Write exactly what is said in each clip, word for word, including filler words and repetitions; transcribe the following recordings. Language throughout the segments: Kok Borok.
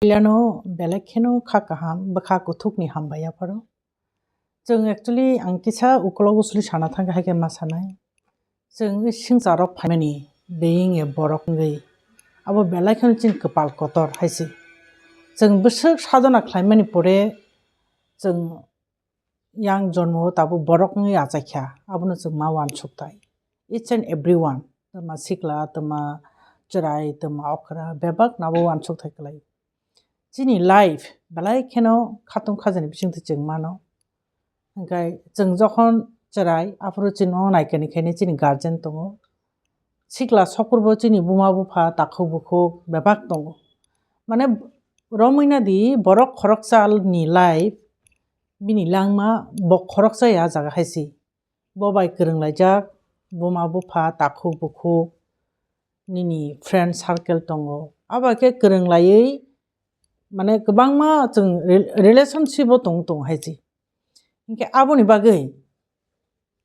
Puilano belai kheno kha kaham bwkha kuthukni hambai yapharo. Chwng actually ang kisa ukolog usuli sana thangkha hai khe ma sanai. Chwng swngcharo phaimani being a borok wngwi abo belai kheno chini kwpal kotor hai se. Chwng bwswk sadona khlaimani pore chwng yang jonmo tabuk borok wngwi achaikha, abono chwng ma uansukthai. Each and every one, twma sikla, twma chwrai, twma okra, bebak nabo uansukthai kwlai. Chini life belai kheno khatung khajani bisingtwi chwng mano. Hwnkhe chwng jokhon chwrai, aphuru chini o naikani khainai chini guardian tongo. Sikla sokurbo chini buma bupha, takhuk bukhuk bebak tongo. Mane romwi nadi borok khoroksa ni life, bini langma bo khoroksa ya jaga hai se. Bo bai kwrwng laijak, buma bupha, takhuk bukhuk, nini friend circle tongo. Abo khe kwrwng laiwi, mane, kwbangma chwng re-, relationship o tong tong hai se. Hinkhe aboni bagwi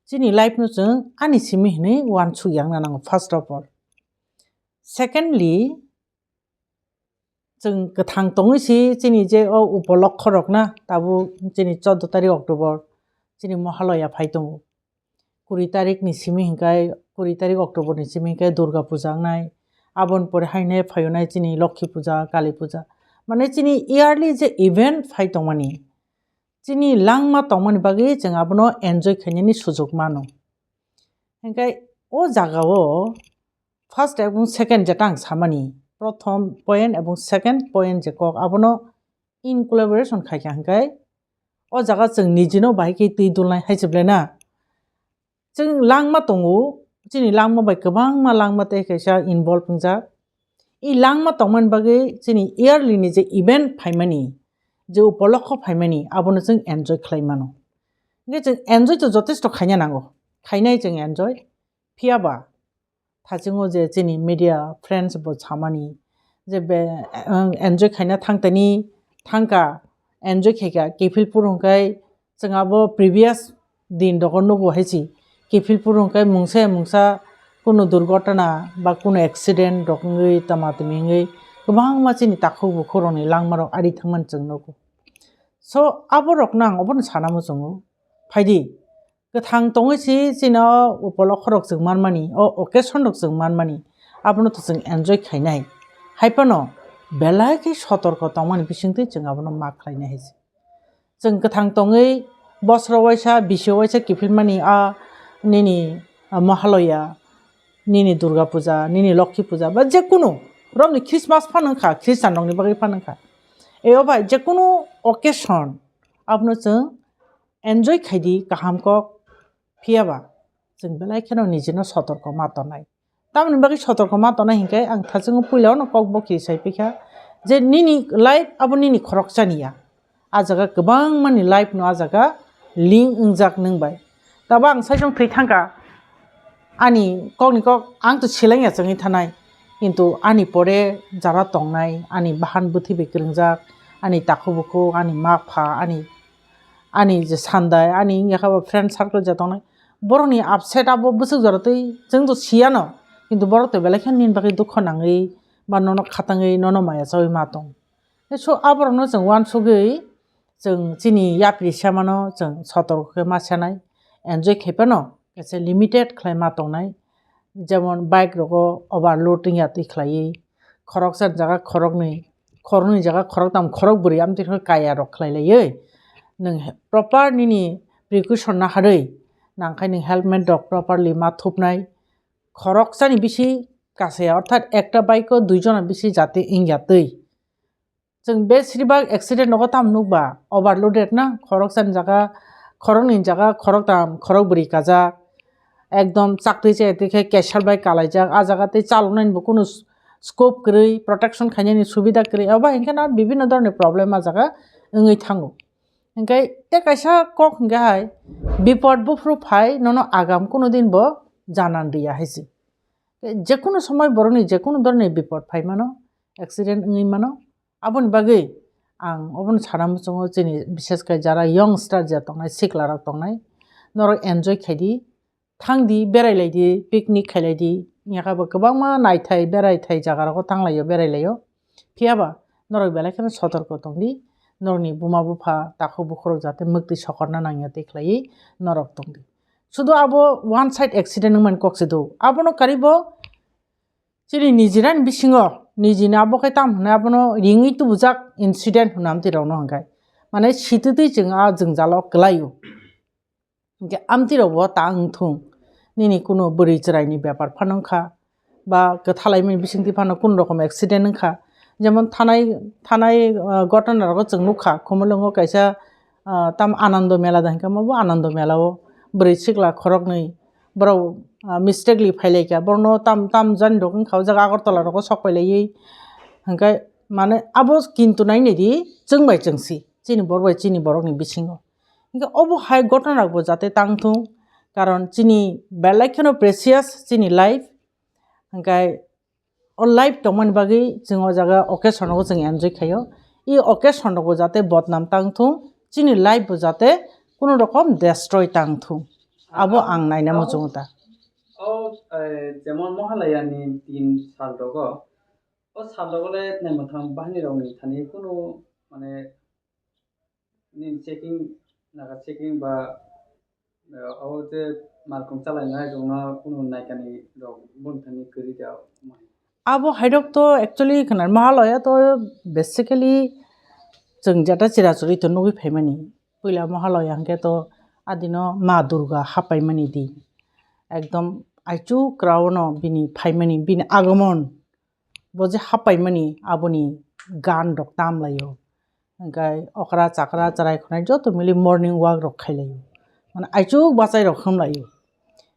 chini life no chwng ani simi hinwi uansuk yang na nango, first of all. Secondly, chwng kwthang tongwi si chini je o upolokho rok na, tabuk chini chordo tarik October, chini Mohalaya phai tongo. Kuri tarik ni simi hinkhai, kuri tarik October ni simi hinkhai Durga Puja wngnai. Aboni pore haine phaiyonai chini Lokhi Puja, Kali Puja. Mane chini yearly je event phai tongmani, chini langma tongmani bagwi chwng abono enjoy khainani sujuk mano. Hinkhe o jagao first ebong second jeta ang samani, prothom point ebong second point je kok abono in collaboration khaikha hinkhe o jaga chwng nijino bahai khe twi dulnai hai se belai na. Chwng langma tongo, chini langma bai kwbangma langma tei kaisa involve wngjak. I langma tongmani bagwi chini yearly ni je event phaimani, je upolokho phaimani, abono chwng enjoy khlai mano. Hinkhe chwng enjoy to jotesto khaina nango, khainai chwng enjoy. Phiya ba thachingo je chini media friends bo samani je be, ang enjoy khaina thangtani thangkha, enjoy khaikha, kiphilpur hwnkhe chwng abo previous din rogo nugo hai se, kiphilpur hwnkhe mungsa mungsa kunu durgotona ba kunu accident rok wngwi tama timi wngwi kwbangma chini takhuk bukhuk rokni langma rok ari thangmani chwng nugo. So abo rokno ang obono sana muchungo, phaidi. Kwthang tongwi si chini o upolokho rok chwng manmani, o occasion rok chwng manmani, abono to chwng enjoy khainai. Hai phano belai khe sotorko tongmani bisingtwi chwng abono ma khlainai hai se. Chwng kwthang tongwi bosro waisa, bisi waisa kiphilmani a nini, a, Mahalaya, nini Durga Puja, nini Lokhi Puja, ba je kunu romni Christmas phano wngkha, Christian rokni bagwi phano wngkha. Eo bai je kunu occasion abono chwng enjoy khaidi kaham kok, phiya ba chwng belai kheno nijino sotorko ma tonai. Tamoni bagwi sotorko ma tonai hinkhe ang thachingo puila ono kok bokhi sai phikha je nini life abo nini khoroksani ya. A jaga kwbangmani life no a jaga link wngjak nwng bai. Tabo ang saichung thwi thangkha, ani kokni kok ang to seleng ya chwngwi thanai, kintu ani pore jara tongnai, ani bahan bwthwi bai kwrwngjak, ani takhuk bukhuk, ani ma pha, ani ani je sandai, ani wngya kha bo friend circle je tongnai, borokni upset abo bwswk jora twi chwng to siyano, kintu borok to belai khe nini bagwi dukho nangwi ba nono khatangwi nono maya chawi ma tong. So aborokno chwng uansugwi chwng chini yapri semano chwng sotorko khe ma senai, enjoy khai phano kaisa limited khlai ma tongnai. Jemon bike rogo overload wngya twi khlaiwi, khoroksa jaga khoroknwi, khoroknwi jaga khoroktam khorokbwrwi amtwi khe kaya rok khlai laiwi. Nwng he-, proper nini precaution naharwi nangkhai nwng helmet rok properly ma thupnai. Khoroksani bisi kasaya, orthat ekta bike o dui jona bisi jate wngya twi. Chwng besibak accident nogo tamo nukba, overloaded na, khoroksani jaga, khoroknwi jaga, khoroktam, khorokbwrwi kajak, ekdom chaktwi chaya twi khe kesar bai kalaijak, a jaga tei chaloknani bo kunu s-, scope kwrwi, protection khainani subida kwrwi, abo hinkhe no bibinno dhoroner problem a jaga wngwi thango. Hinkhe tei kaisa kok hinkhe hai, bipod buphuru phai nono agam kunu din bo janan riya hai se. Jekunu somoi borokni jekunu dhoroner bipod phai mano, accident wngwi mano. Aboni bagwi ang obono sana muchungo chini bishesh khe jara youngster je tongnai, sikla rok tongnai, norok enjoy khaidi, thangdi, berai laidi, picnic khai laidi, wngya khe bo kwbangma naithai, beraithai jaga rogo tang laio, berai laio. Phiya ba Norok belai kheno sotorko tongdi, norokni buma bupha takhuk bukhurok jate mwktwi sokorna nangya tei khlaiwi norok tongdi. Sudu abo one side accident wngmani kok se do. Abono karibo chini nijirani bisingo nijini abo khe tam hwnwi abono ringwi tubujak incident hwnwi amtwi rokno hwnkhe. Mane sititwi chwng a jwngjalo kwlaio. Hwnkhe amtwi rokbo ta wngthung. Nini kunu bwrwi chwraini bepar phano wngkha. Ba kwthalaimani bisingtwi phano kunu rokom accident wngkha. Jemon thanai, thanai, ah, gotona rogo chwng nukha. Khumulwngo kaisa, ah, tam Anando Mela da hwnkhe, omo bo Anando Mela o bwrwi sikla khoroknwi borok, ah, mistakenly phailaikha. Borokno tam, tam jani rok wngkha, o jaga Agartala rogo sok pailaiwi. Hwnkhe mane abo kintu nainai di chwng bai chwng si, chini borok bai chini borokni bisingo. Hwnkhe obo hai gotona rokbo jate tang thung, karon chini belai kheno precious chini life. Hwnkhe o life tongmani bagwi chwng o jaga occasion rogo chwng enjoy khaio. I occasion rokbo jate bodnam tang thung, chini life bo jate kunu rokom destroy tang thung. Abo ang naina muchungo ta. O, eh, jemon Mohalaya ni tin sal rogo, o sal rogo le naimwthang bahini rokni thani kunu mane nini checking, naga checking ba, eh, o je malkhung chalainai rokno kunu naikani rok boni thani kwrwi da omo hai. Abo hairok to actually khna Mahalaya to basically chwng jata chirachuri to nugwi phaimani. Puila Mahalaya hwnkhe to adino Ma Durga hapaimani di. Ekdom aichuk raono bini phaimani, bini agomon. Bo je hapaimani aboni gan rok tamlaio. Hwnkhe okra chakra chwrai khwnai joto mili morning walk rok khailaio. Mane aichuk bachai rok khumlaio.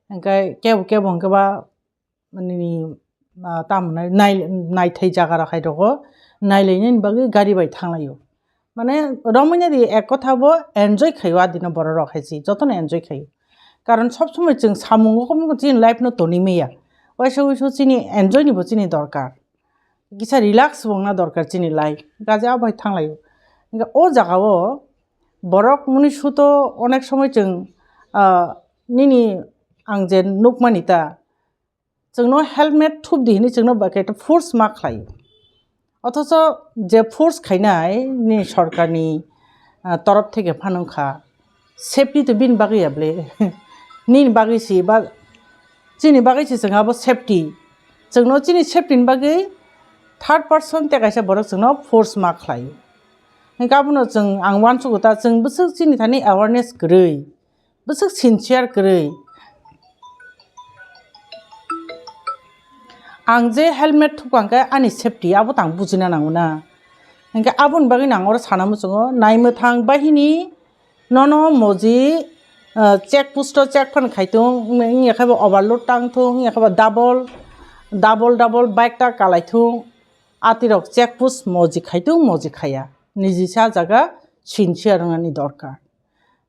Hwnkhe kebo kebo hwnkhe ba nini, ah, tamo nai, nai, naithai jaga rok hai rogo nailainani bagwi gari bai thanglaio. Mane romwi nadi ek kotha bo enjoy khaio adino borok rok hai si, jotono enjoy khaio. Karon sob somoi chwng samung o chini life no toni maya. Waisa waisa chini enjoy ni bo chini dorkar. Kisa relax wngna dorkar chini life. Gaje abo hai thanglaio. Hwnkhe o jaga o borok muni suto onek somoi chwng, ah, nini ang je nukmani ta, chwngno helmet thup di hinwi chwngno ba khe force ma khlaio. Othocho je force khainai ni sorkarni, ah, torof theke phano wngkha, safety to bini bagwi ya ble. Nini bagwi si ba chini bagwi si chwng abo safety. Chwngno chini safety ni bagwi third person tei kaisa borok chwngno force ma khlaio. Hwnkhe abono chwng ang uansugo ta chwng bwswk chini thani awareness kwrwi. Bwswk sincere kwrwi. Ang je helmet thupkha hwnkhe ani safety abo tang bujina nango na. Hwnkhe aboni bagwi nang oro sana muchungo naimwthang bahini nono moji, ah, check post o check phan khaitung, wngya khe bo overload tang thung, wngya khe bo double, double, double bike ta kalai thung. Atirok check post moji khaitung, moji khaiya. Niji sa jaga sincere wngnani dorkar.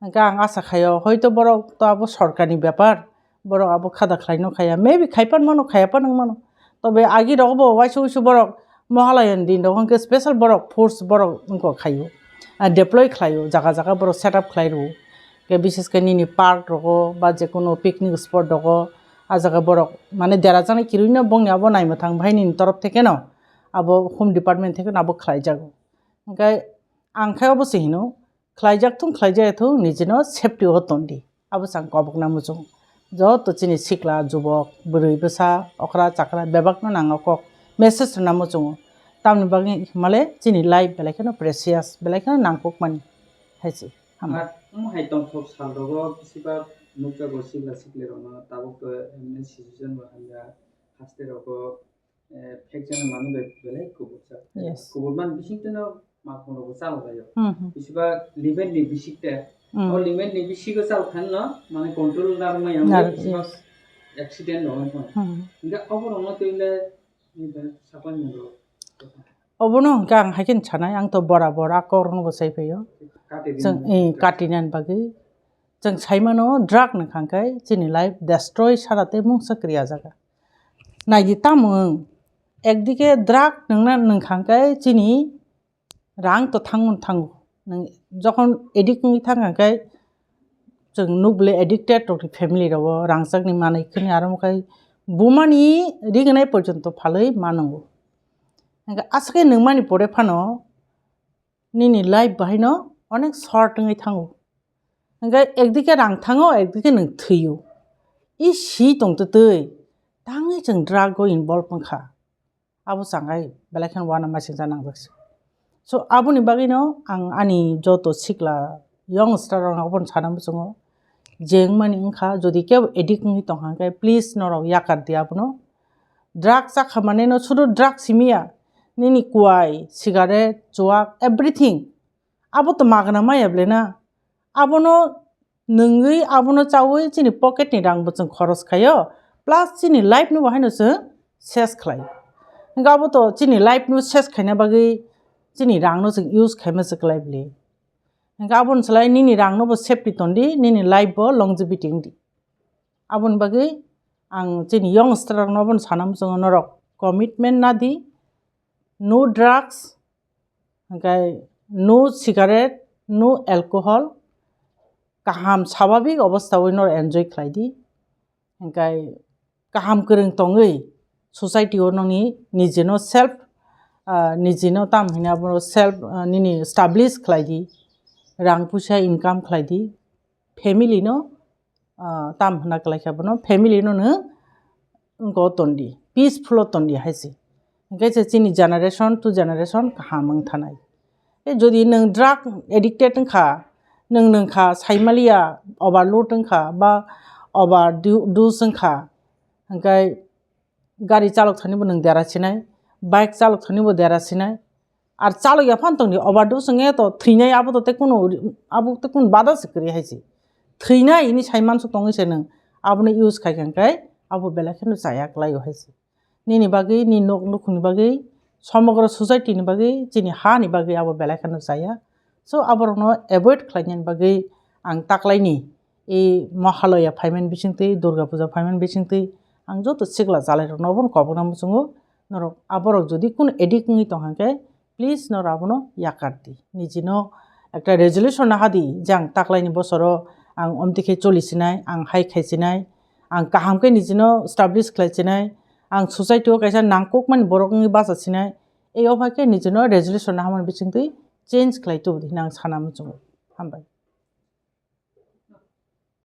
Hwnkhe ang asa khaio, hoito borok to abo sorkarni bepar, borok abo khada khlaino khaiya, maybe khaipan mano, khaiyapan wng mano. Tobe agi rok bo waisa waisa borok Mohalayani din rok hwnkhe special borok force borok wngkha khaio, ah, deploy khlaio, jaga jaga borok set up khlai rwo. Hwnkhe bises khe nini park rogo ba jekono picnic spot rogo, ah jaga borok mane dera jani kirui no bongni abo naimwthang bahai nini torof theke no abo home department theke no abo khlai jago. Hwnkhe ang khe abo se hino, khlaijak thung, khlaijaya thung, nijino safety o tondi. Abo chang kobokna muchung. Joto chini sikla, jubok, bwrwi, bwsa, okra, chakra, bebakno nang o kok message rwna muchungo. Tamni bagwi himale chini life belai kheno precious, belai kheno nangkukmani hai se. Hambai. Ar omo hai tongthok sal rogo bisi ba nukjago sikla sikli rokno tabuk to emne situation bo hamya haste rogo, eh, phekjani manwi bai belai kubur jak. Yes. Kubur man bising tino makhong rogo chalo laio. Hmm, hmm. Bisi ba liver ni bisik te. Hmm. O liver ni bisik o chal khan no mane control nar mai ang. Nar, bisi ba yes. Accident no wng kha. Hmm. Hingke obo rokno twi le ni ba sapan ni rok. Obono hwnkhe ang hai khe sanai, ang to bora bora kok rokno bo sai phaio. Kati din. Chwng, eh, kati nan bagwi. Chwng sai mano drug nang kha khe chini life destroy sana tei mungsa kwrwi ah jaga. Naidi tamo wng, ekdike drug nwngna nwng kha khe chini rang to thangmani thango. Nwng jokhon addict wngwi thang kha khe chwng nuk bwle addicted rokni family rogo rangchakni manwi khwni aro wngkha bumani rignai porjonto phalwi ma nwngo. Hwnkhe aswk khe nwngmani pore phano nini life bahaino onek short wngwi thango. Hwnkhe ekdike rang thango, ekdike nwng thwio. I si tongtwtwi tangwi chwng drug o involve wngkha. Abo changai belai kheno uanamasingcha nangjak se. So aboni bagwino ang ani joto sikla youngster rokno obono sana muchungo, je wngmani wngkha, jodi kebo addict wngwi tongkha hwnkhe please norok yakar di abono. Drug chakha maneno sudu drug simiya, nini kuai, cigarette, chuak, everything. Abo to magna maya ble na. Abono nwngwi, abono chawi chini pocket ni rang bo chwng khoros khaio, plus chini life no bo haino chwng ses khlai. Hwnkhe abo to chini life no ses khaina bagwi chini rang no chwng use khaima se kwlai bli. Hwnkhe aboni slai nini rang no bo safety ton di, nini life bo longevity wng di. Aboni bagwi ang chini youngster rok no bono sana muchungo, norok commitment na di, no drugs, hwnkhe no cigarette, no alcohol, kaham swabhabik obosthawi noro enjoy khlai di. Hwnkhe kaham kwrwng tongwi society o nini nijino self, ah, nijino tam hwnwi abono self, ah, nini establish khlai di, rang puisa income khlai di, family no, ah, tam hwna kwlai kha bono, family no nwng wngko ton di, peaceful o ton di hai se. Hwnkhe se chini generation to generation kaham wng thanai. E jodi nwng drug addicted wngkha, nwng nwngkha, saimaliya, overload wngkha, ba over du-, dose wngkha, hwnkhe gari chalok thani bo nwng dera sinai, bike chalok thani bo dera sinai, ar chalok ya phan tongdi, overdose wngya to thwinai, abo to tei kunu, abo tei kunu bada se kwrwi hai se. Thwinai hwnwi sai mansuk tongwi se nwng abono use khai kha hwnkhe abo belai kheno chaya kwlaio hai se. Nini bagwi, nini nok nukhungni bagwi, somogro society ni bagwi, chini ha ni bagwi abo belai kheno chaya. So aborokno avoid khlainani bagwi ang taklaini, e Mahalaya phaimani bisingtwi, Durga Puja phaimani bisingtwi ang joto sikla chalairokno obono kobokna muchungo. Norok aborok jodi kunu addict wngwi tongkha hwnkhe, please norok abono yakar di. Nijino ekta resolution naha di je ang taklaini bosoro ang omtwi khe choli sinai, ang hai khai sinai, ang kaham khe nijino establish khlai sinai, ang society o kaisa nangkukmani borok wngwi bacha sinai. Ei opha khe nijino resolution nahamani bisingtwi change khlai tubu di hwnwi ang sana muchungo. Hambai.